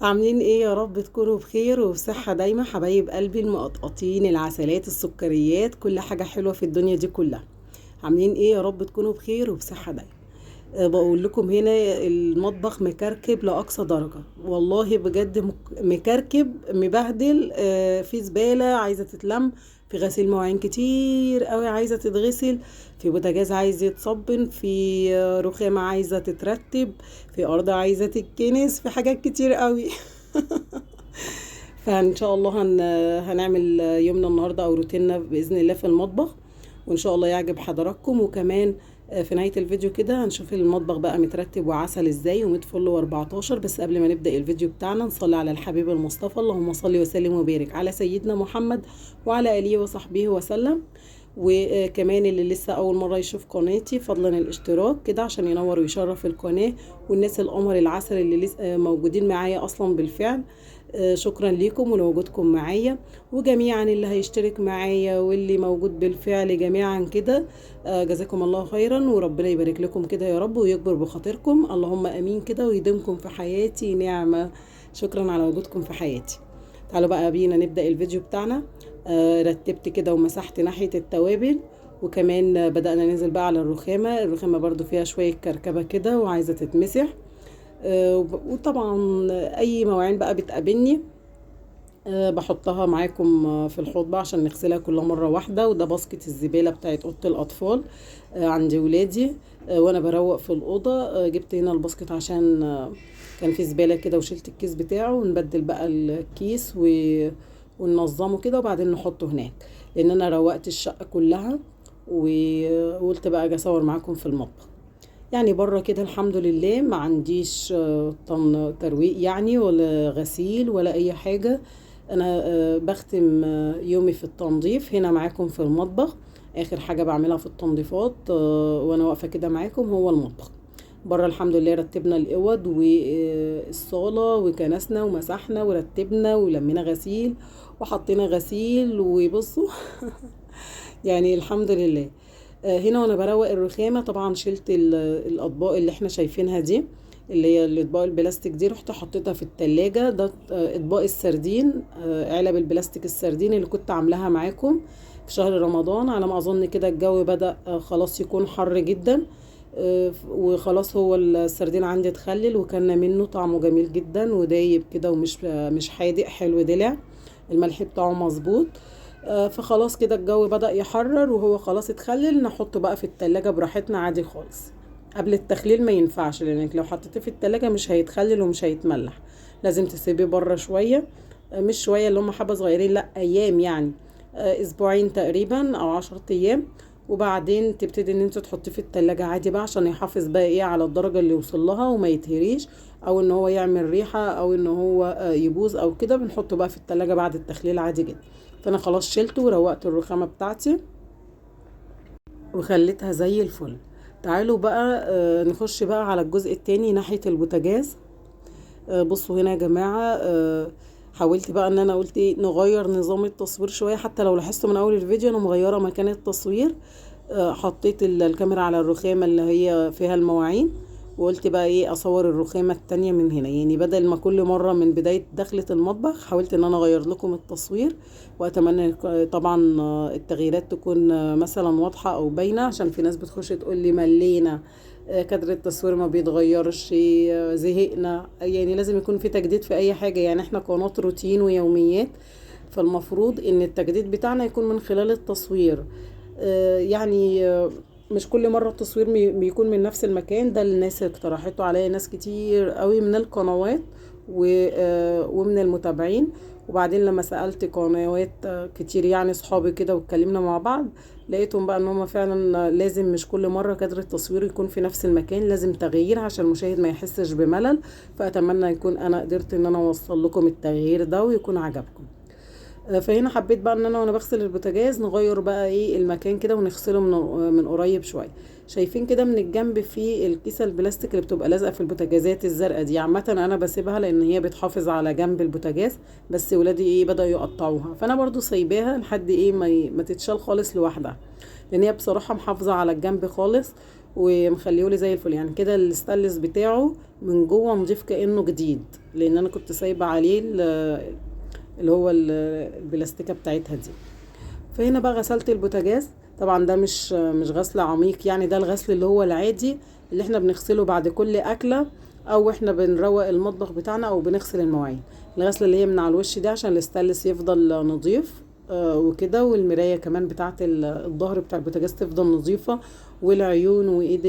عاملين ايه؟ يا رب تكونوا بخير وبصحة دايما حبايب قلبي المقطقطين العسلات السكريات كل حاجة حلوة في الدنيا دي كلها. عاملين ايه؟ يا رب تكونوا بخير وبصحة دايما. بقول لكم هنا المطبخ مكركب لأقصى درجة، والله بجد مكركب مبهدل. في زبالة عايزة تتلم، في غسيل مواعين كتير قوي عايزة تتغسل، في بوتاجاز عايز يتصبن، في رخامة عايزة تترتب، في أرض عايزة تتكنس، في حاجات كتير قوي. فإن شاء الله هنعمل يومنا النهاردة أو روتيننا بإذن الله في المطبخ، وإن شاء الله يعجب حضراتكم. وكمان في نهاية الفيديو كده هنشوف المطبخ بقى مترتب وعسل ازاي ومية فل واربعتاشر. بس قبل ما نبدأ الفيديو بتاعنا نصلي على الحبيب المصطفى، اللهم صل وسلم وبارك على سيدنا محمد وعلى آله وصحبه وسلم. وكمان اللي لسه أول مرة يشوف قناتي فضلا الاشتراك كده عشان ينور ويشرف القناة، والناس القمر العسل اللي لسه موجودين معايا أصلا بالفعل، شكرا ليكم ولوجودكم معايا، وجميعا اللي هيشترك معايا واللي موجود بالفعل جميعا كده، جزاكم الله خيرا وربنا يبارك لكم كده يا رب ويكبر بخاطركم، اللهم امين كده، ويديمكم في حياتي نعمة. شكرا على وجودكم في حياتي. تعالوا بقى بينا نبدأ الفيديو بتاعنا. رتبت كده ومسحت ناحية التوابل، وكمان بدأنا ننزل بقى على الرخامة. الرخامة برضو فيها شوية كركبة كده وعايزة تتمسح. وطبعا اي مواعين بقى بتقابلني، بحطها معاكم في الحوض بقى عشان نغسلها كل مرة واحدة. وده باسكت الزبالة بتاعت أوضة الأطفال، عند ولادي، وأنا بروق في الأوضة. جبت هنا الباسكت عشان كان في زبالة كده، وشلت الكيس بتاعه، ونبدل بقى الكيس وننظمه كده وبعدين نحطه هناك، لأن أنا روقت الشقة كلها وقلت بقى أجي أصور معاكم في المطبخ. بره كده الحمد لله ما عنديش طن ترويق ولا غسيل ولا اي حاجة. انا بختم يومي في التنظيف هنا معاكم في المطبخ. اخر حاجة بعملها في التنظيفات، وانا واقفة كده معاكم هو المطبخ. بره الحمد لله رتبنا الاوض والصالة وكنسنا ومسحنا ورتبنا ولمينا غسيل وحطينا غسيل، وبصوا الحمد لله. هنا وانا بروق الرخامة طبعا شلت الاطباق اللي احنا شايفينها دي، اللي هي الاطباق البلاستيك دي، رحت حطيتها في التلاجة. ده اطباق السردين، علب البلاستيك السردين اللي كنت عاملاها معاكم في شهر رمضان. على ما اظن كده الجو بدأ، خلاص يكون حر جدا، وخلاص هو السردين عندي اتخلل وكلنا منه، طعمه جميل جدا ودايب كده ومش مش حادق، حلو دلع، الملح بتاعه مظبوط. فخلاص كده الجو بدأ يحرر وهو خلاص اتخلل، نحطه بقى في التلاجة براحتنا عادي خالص. قبل التخليل ما ينفعش، لانك لو حطيتيه في التلاجة مش هيتخلل ومش هيتملح، لازم تسيبيه بره شوية، مش شوية اللي هم حبة صغيرين، لا ايام يعني، اسبوعين تقريبا او 10 ايام، وبعدين تبتدي ان انت تحطيه في التلاجة عادي بقى عشان يحافظ بقى على الدرجة اللي يوصل لها وما يتهريش، او ان هو يعمل ريحة، او ان هو يبوظ او كده. بنحطه بقى في التلاجة بعد التخليل عادي جدا. فانا خلاص شلته وروقت الرخامة بتاعتي وخليتها زي الفل. تعالوا بقى، نخش بقى على الجزء التاني ناحية البوتاجاز. بصوا هنا يا جماعة، حاولت بقى ان انا قلت ايه، نغير نظام التصوير شوية. حتى لو لاحظتوا من اول الفيديو انا مغيرة مكان التصوير، حطيت الكاميرا على الرخامة اللي هي فيها المواعين، وقلت بقى اصور الرخامة التانية من هنا. بدل ما كل مرة من بداية دخلة المطبخ حاولت ان انا اغير لكم التصوير، واتمنى طبعا، التغييرات تكون، مثلا واضحة او باينة، عشان في ناس بتخش تقول لي ملينا، كادر التصوير ما بيتغيرش، زهقنا. لازم يكون في تجديد في اي حاجة، احنا قناة روتين ويوميات، فالمفروض ان التجديد بتاعنا يكون من خلال التصوير. مش كل مرة التصوير بيكون من نفس المكان. ده الناس اقترحته عليا، ناس كتير قوي من القنوات ومن المتابعين. وبعدين لما سألت قنوات كتير صحابي كده واتكلمنا مع بعض، لقيتهم بقى ان هم فعلا لازم مش كل مرة كادر التصوير يكون في نفس المكان، لازم تغيير عشان المشاهد ما يحسش بملل. فأتمنى يكون انا قدرت ان انا اوصل لكم التغيير ده ويكون عجبكم. فهنا حبيت بقى ان انا وانا بغسل البوتاجاز نغير بقى المكان كده ونغسله من قريب شويه. شايفين كده من الجنب في الكيسه البلاستيك اللي بتبقى لازقه في البوتاجازات الزرقاء دي، عامه انا بسيبها لان هي بتحافظ على جنب البوتاجاز، بس ولادي بداوا يقطعوها، فانا برضو سايباها لحد ما تتشال خالص لوحدها، لان هي بصراحه محافظه على الجنب خالص. ومخليهولي زي الفل. يعني كده الستانلس بتاعه من جوه نضيف كانه جديد، لان انا كنت سايبه عليه اللي هو البلاستيكه بتاعتها دي. فهنا بقى غسلت البوتاجاز. طبعا ده مش غسل عميق، يعني ده الغسل اللي هو العادي اللي احنا بنغسله بعد كل اكله، او احنا بنروق المطبخ بتاعنا، او بنغسل المواعين. الغسله اللي هي من على الوش دي عشان الستانلس يفضل نظيف وكده، والمرايه كمان بتاعه الظهر بتاع البوتاجاز تفضل نظيفة، والعيون وايد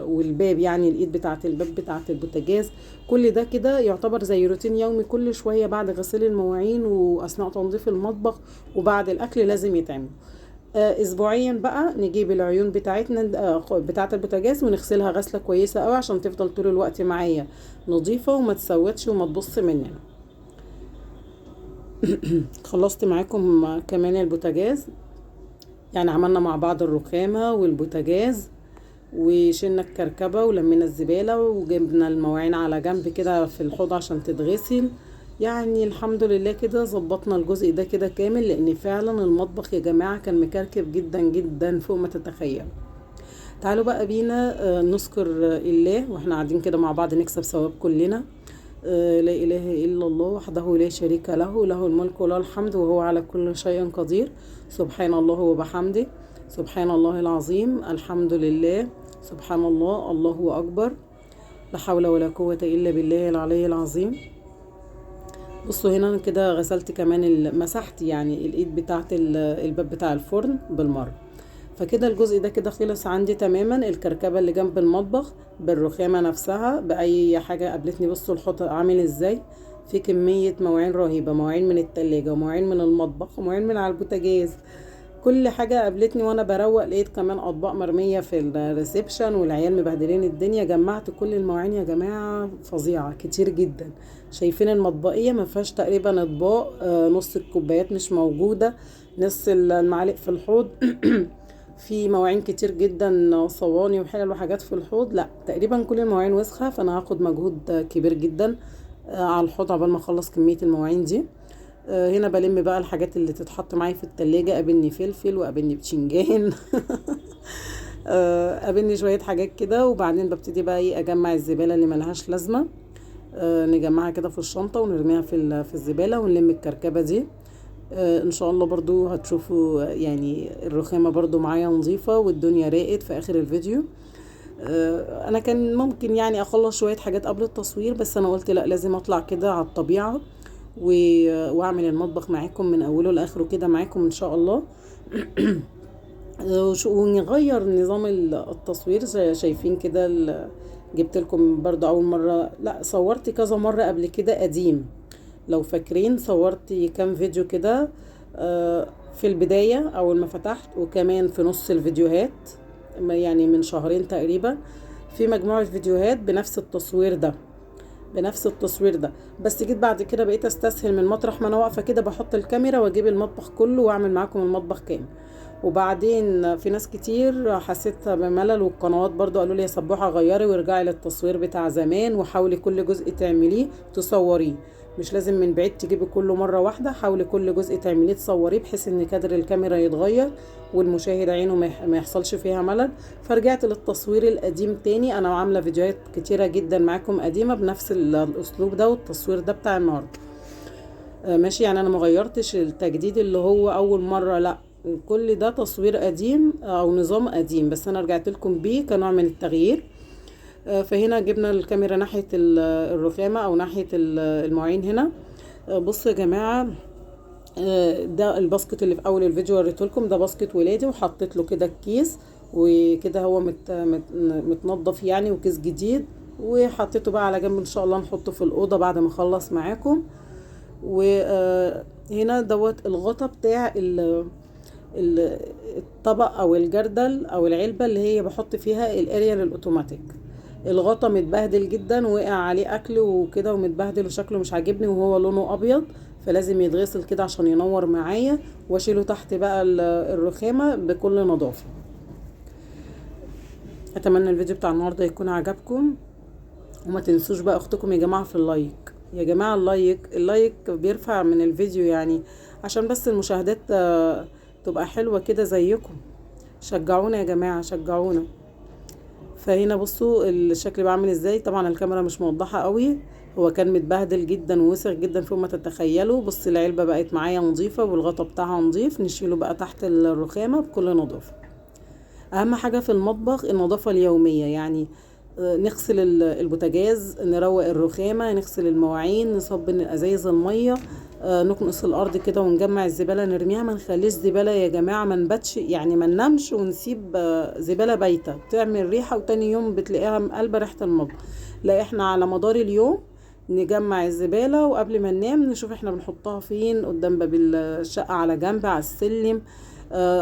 والباب، يعني الايد بتاعه الباب بتاعه البوتاجاز، كل ده كده يعتبر زي روتين يومي كل شوية بعد غسيل المواعين واثناء تنظيف المطبخ وبعد الاكل لازم يتعمل. اسبوعيا بقى نجيب العيون بتاعتنا بتاعه البوتاجاز ونغسلها غسله كويسة قوي عشان تفضل طول الوقت معايا نظيفة وما تسودش وما تبص مننا. خلصت معاكم كمان البوتاجاز، يعني عملنا مع بعض الرخامه والبوتاجاز، وشلنا الكركبه ولمينا الزبالة وجبنا المواعين على جنب كده في الحوض عشان تتغسل. يعني الحمد لله كده ظبطنا الجزء ده كده كامل، لان فعلا المطبخ يا جماعة كان مكركب جدا جدا فوق ما تتخيل. تعالوا بقى بينا نذكر الله واحنا قاعدين كده مع بعض، نكسب ثواب كلنا. لا اله الا الله وحده لا شريك له، له الملك وله الحمد وهو على كل شيء قدير. سبحان الله وبحمده، سبحان الله العظيم، الحمد لله، سبحان الله، الله اكبر، لا حول ولا قوة الا بالله العلي العظيم. بصوا هنا انا كده غسلت كمان، مسحت يعني الايد بتاعت الباب بتاع الفرن بالمرة. فكده الجزء ده كده خلص عندي تماما. الكركبه اللي جنب المطبخ بالرخامه نفسها باي حاجة قابلتني. بصوا الحوض عامل ازاي، في كمية مواعين رهيبة، مواعين من التلاجة ومواعين من المطبخ ومواعين من على البوتاجاز، كل حاجة قابلتني وانا بروق. لقيت كمان اطباق مرمية في ال reception والعيال مبهدلين الدنيا. جمعت كل المواعين يا جماعة، فظيعة كتير جدا. شايفين المطبقيه ما فيهاش تقريبا اطباق، نص الكوبايات مش موجودة، نص المعالق في الحوض في مواعين كتير جدا، صواني وحلل وحاجات في الحوض. لا تقريبا كل المواعين وسخة، فانا هاخد مجهود كبير جدا على الحوض عقبال ما اخلص كمية المواعين دي. هنا بلم بقى الحاجات اللي تتحط معايا في التلاجة. قابلني فلفل وقابلني بتنجان قابلني شوية حاجات كده. وبعدين ببتدي بقى ايه اجمع الزبالة اللي ملهاش لازمة، نجمعها كده في الشنطة ونرميها في الزبالة ونلم الكركبة دي. ان شاء الله برضو هتشوفوا يعني الرخامة برضو معايا نظيفة والدنيا راقت في اخر الفيديو. انا كان ممكن يعني اخلص شوية حاجات قبل التصوير، بس انا قلت لا لازم اطلع كده على الطبيعة واعمل المطبخ معاكم من اوله لاخره كده معاكم ان شاء الله. ونغير نظام التصوير. شايفين كده جبت لكم برضو اول مرة، لا صورت كذا مرة قبل كده قديم لو فاكرين، صورت كام فيديو كده في البداية اول ما فتحت، وكمان في نص الفيديوهات يعني من شهرين تقريبا، في مجموعة فيديوهات بنفس التصوير ده بنفس التصوير ده. بس جيت بعد كده بقيت استسهل من مطرح ما انا واقفة كده بحط الكاميرا واجيب المطبخ كله واعمل معاكم المطبخ كامل. وبعدين في ناس كتير حسيت بملل، والقنوات برضو قالوا لي يا صبوحه غيري وارجعي للتصوير بتاع زمان، وحاولي كل جزء تعمليه تصوريه، مش لازم من بعيد تجيبي كله مرة واحدة، حاولي كل جزء تعمليه تصوريه بحيث ان كادر الكاميرا يتغير والمشاهد عينه ما يحصلش فيها ملل. فرجعت للتصوير القديم تاني. انا عامله فيديوهات كتيرة جدا معاكم قديمة بنفس الاسلوب ده والتصوير ده بتاع النهارده. ماشي، يعني انا ما غيرتش التجديد اللي هو اول مرة، لا كل ده تصوير قديم او نظام قديم، بس انا رجعت لكم بيه كنوع من التغيير. فهنا جبنا الكاميرا ناحية الرخامة او ناحية المواعين هنا. بصوا يا جماعة، ده ال basket اللي في اول الفيديو وريته لكم، ده basket ولادي، وحطيت له كده الكيس وكده هو متنضف يعني، وكيس جديد، وحطيته بقى على جنب ان شاء الله نحطه في الاوضة بعد ما اخلص معاكم. وهنا دوت الغطا بتاع الطبق او الجردل او العلبة اللي هي بحط فيها الاريال الاوتوماتيك. الغطا متبهدل جدا، وقع عليه اكل وكده ومتبهدل وشكله مش عاجبني، وهو لونه ابيض فلازم يتغسل كده عشان ينور معايا، واشيله تحت بقى الرخامه بكل نظافة. اتمنى الفيديو بتاع النهارده يكون عجبكم، وما تنسوش بقى اختكم يا جماعة في ال like. يا جماعة ال like، ال like بيرفع من الفيديو يعني، عشان بس المشاهدات تبقى حلوة كده زيكم. شجعونا يا جماعة، شجعونا. فهنا بصوا الشكل بعمل ازاي. طبعا الكاميرا مش موضحة قوي، هو كان متبهدل جدا ووسخ جدا فوق ما تتخيلوا. بص العلبة بقت معايا نظيفة والغطا بتاعها نظيف، نشيله بقى تحت الرخامه بكل نظافة. اهم حاجة في المطبخ النظافة اليومية، يعني نغسل البوتاجاز، نروق الرخامه، نغسل المواعين، نصبن الازايز المية، نكنس الارض كده ونجمع الزبالة نرميها. ما نخليش زبالة يا جماعة، ما نباتش يعني، ما ننامش ونسيب زبالة بايته بتعمل ريحه، وتاني يوم بتلاقيها مقلبه ريحه المطبخ. لا، احنا على مدار اليوم نجمع الزبالة، وقبل ما ننام نشوف احنا بنحطها فين، قدام باب الشقة، على جنب، على السلم،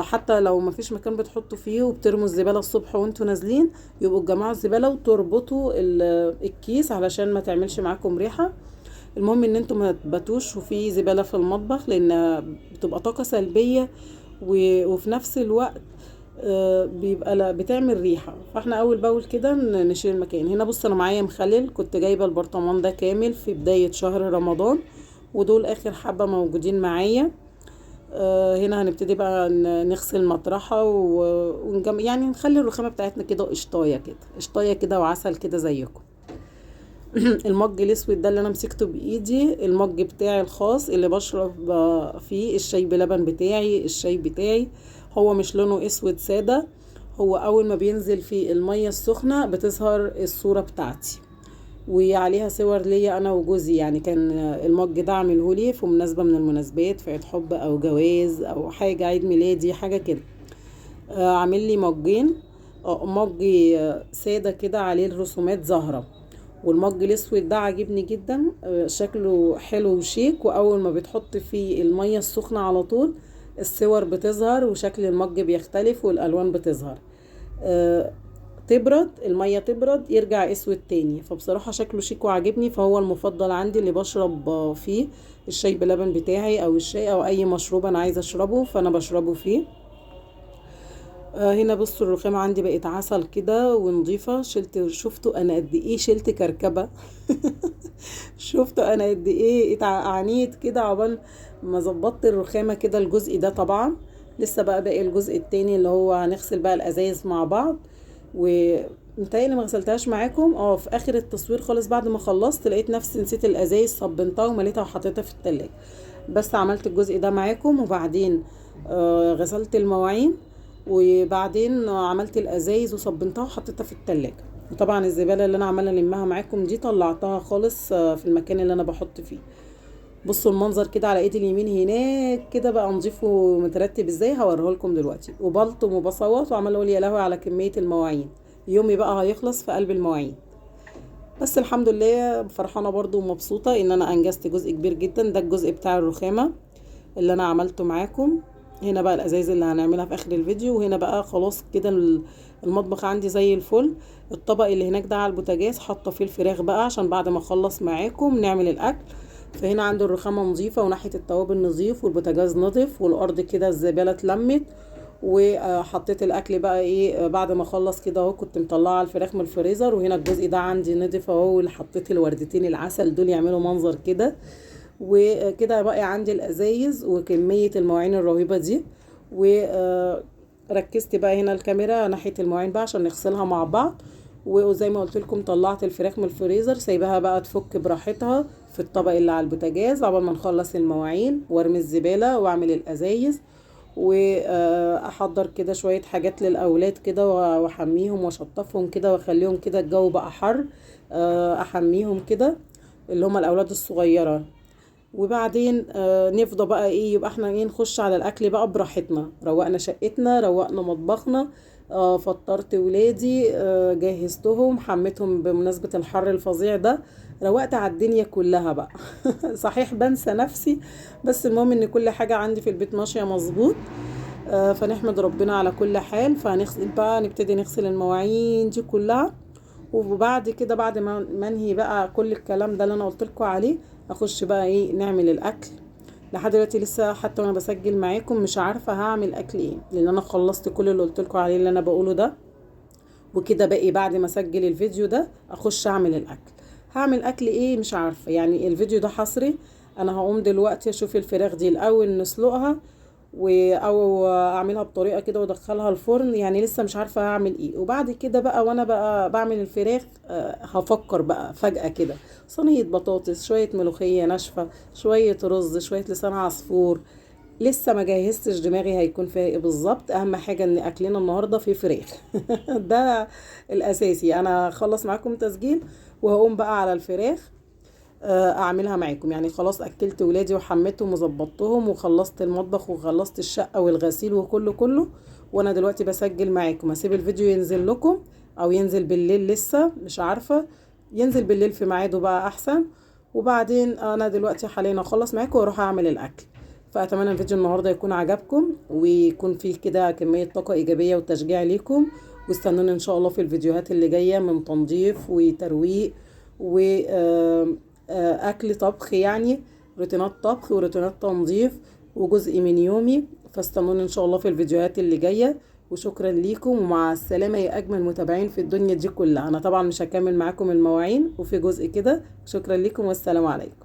حتى لو ما فيش مكان بتحطوا فيه. وبترموا الزبالة الصبح وانتوا نازلين، يبقوا تجمعوا الزبالة وتربطوا الكيس علشان ما تعملش معاكم ريحه. المهم ان انتوا ما تباتوش وفي زبالة في المطبخ، لان بتبقى طاقة سلبية، وفي نفس الوقت بيبقى بتعمل ريحه. فاحنا اول باول كده نشيل المكان. هنا بص انا معايا مخلل، كنت جايبه البرطمان ده كامل في بداية شهر رمضان، ودول اخر حبه موجودين معايا. هنا هنبتدي بقى نغسل مطرحه ونجم، يعني نخلي الرخامه بتاعتنا كده قشطايه كده، قشطايه كده وعسل كده زيكم. المج الاسود ده اللي انا مسكته بايدي، المج بتاعي الخاص اللي بشرب فيه الشاي بلبن بتاعي، الشاي بتاعي هو مش لونه اسود ساده، هو اول ما بينزل في المية السخنة بتظهر الصورة بتاعتي وعليها صور ليا انا وجوزي. يعني كان المج ده عامله لي في مناسبة من المناسبات، في عيد حب او جواز او حاجة، عيد ميلادي، حاجة كده. عامل لي مجين، مج ساده كده عليه الرسومات زهره، والمج الاسود ده عاجبني جدا، شكله حلو وشيك، واول ما بتحط فيه المية السخنة على طول الصور بتظهر وشكل المج بيختلف والالوان بتظهر. تبرد المية، تبرد يرجع اسود تاني. فبصراحة شكله شيك وعاجبني، فهو المفضل عندي اللي بشرب فيه الشاي بلبن بتاعي او الشاي او اي مشروب انا عايزه اشربه فانا بشربه فيه. هنا بصوا الرخامه عندي بقت عسل كده ونظيفه. شلت، شفتوا انا قد ايه شلت كركبه شفتوا انا قد ايه عانيت كده عقبال ما ظبطت الرخامه كده. الجزء ده طبعا لسه بقى باقي الجزء التاني اللي هو هنغسل بقى الازايز مع بعض، ومتهيألي ما غسلتهاش معاكم. في اخر التصوير خالص بعد ما خلصت لقيت نفسي نسيت الازايز، صبنتها ومليتها وحطيتها في التلاجة. بس عملت الجزء ده معاكم، وبعدين غسلت المواعين، وبعدين عملت الازايز وصبنتها وحطيتها في التلاجة. وطبعا الزبالة اللي انا عماله المها معاكم دي طلعتها خالص في المكان اللي انا بحط فيه. بصوا المنظر كده على ايدي اليمين هناك كده بقى نظيف ومترتب ازاي، هوريه لكم دلوقتي. وبلطم وبصوت وعماله اقول يا لهوي على كمية المواعين، يومي بقى هيخلص في قلب المواعين. بس الحمد لله فرحانة برضو ومبسوطة ان انا انجزت جزء كبير جدا. ده الجزء بتاع الرخامه اللي انا عملته معاكم. هنا بقى الازايز اللي هنعملها في اخر الفيديو. وهنا بقى خلاص كده المطبخ عندي زي الفل. الطبق اللي هناك ده على البوتاجاز حاطه فيه الفراخ بقى عشان بعد ما اخلص معاكم نعمل الاكل. فهنا عند الرخامه نظيفة، وناحية التوابل نظيف، والبوتاجاز نظيف، والارض كده الزبالة اتلمت. وحطيت الاكل بقى ايه بعد ما اخلص كده اهو، كنت مطلعه الفراخ من الفريزر. وهنا الجزء ده عندي نضيف اهو، اللي حطيت الوردتين العسل دول يعملوا منظر كده. وكده بقى عندي الازايز وكمية المواعين الرهيبة دي. وركزت بقى هنا الكاميرا ناحية المواعين بقى عشان نغسلها مع بعض. وزي ما قلت لكم طلعت الفراخ من الفريزر، سايباها بقى تفك براحتها في الطبق اللي على البوتاجاز عقبال ما نخلص المواعين وارمي الزبالة واعمل الازايز، واحضر كده شوية حاجات للاولاد كده واحميهم واشطفهم كده واخليهم كده، الجو بقى حر، احميهم كده اللي هم الاولاد الصغيرة. وبعدين نفضى بقى ايه، يبقى احنا ايه نخش على الاكل بقى براحتنا. روقنا شقتنا، روقنا مطبخنا، فطرت ولادي، جهزتهم، حميتهم بمناسبة الحر الفظيع ده، روقت على الدنيا كلها بقى صحيح بنسى نفسي، بس المهم ان كل حاجة عندي في البيت ماشية مظبوط، فنحمد ربنا على كل حال. فهنغسل بقى، نبتدي نغسل المواعين دي كلها، وبعد كده بعد ما انهي بقى كل الكلام ده اللي انا قلت لكم عليه، اخش بقى ايه نعمل الاكل. لحد دلوقتي لسه حتى وانا بسجل معاكم مش عارفه هعمل اكل ايه، لان انا خلصت كل اللي قلت لكم عليه اللي انا بقوله ده وكده. باقي بعد ما اسجل الفيديو ده اخش اعمل الاكل. هعمل اكل ايه مش عارفه، يعني الفيديو ده حصري. انا هقوم دلوقتي اشوف الفراخ دي الاول نسلقها، او اعملها بطريقة كده وادخلها الفرن، يعني لسه مش عارفه اعمل ايه. وبعد كده بقى وانا بقى بعمل الفراخ هفكر بقى فجاة كده صينية بطاطس، شوية ملوخية ناشفة، شوية رز، شوية لسان عصفور. لسه ما جهزتش دماغي هيكون فيها ايه بالظبط. اهم حاجة ان اكلنا النهارده فيه فراخ ده الاساسي. انا هخلص معاكم تسجيل وهقوم بقى على الفراخ اعملها معاكم. يعني خلاص اكلت ولادي وحميتهم وظبطتهم وخلصت المطبخ وخلصت الشقة والغسيل وكله كله، وانا دلوقتي بسجل معاكم. هسيب الفيديو ينزل لكم او ينزل بالليل، لسه مش عارفه، ينزل بالليل في ميعاده بقى احسن. وبعدين انا دلوقتي حاليا اخلص معاكم واروح اعمل الاكل. فاتمنى الفيديو النهارده يكون عجبكم ويكون فيه كده كمية طاقة ايجابية وتشجيع ليكم، واستنوني ان شاء الله في الفيديوهات اللي جاية من تنظيف وترويق و اكل طبخ، يعني روتينات طبخ وروتينات تنظيف وجزء من يومي. فاستنوني ان شاء الله في الفيديوهات اللي جاية، وشكرا ليكم ومع السلامة يا اجمل متابعين في الدنيا دي كلها. انا طبعا مش هكمل معاكم المواعين وفي جزء كده. شكرا ليكم والسلام عليكم.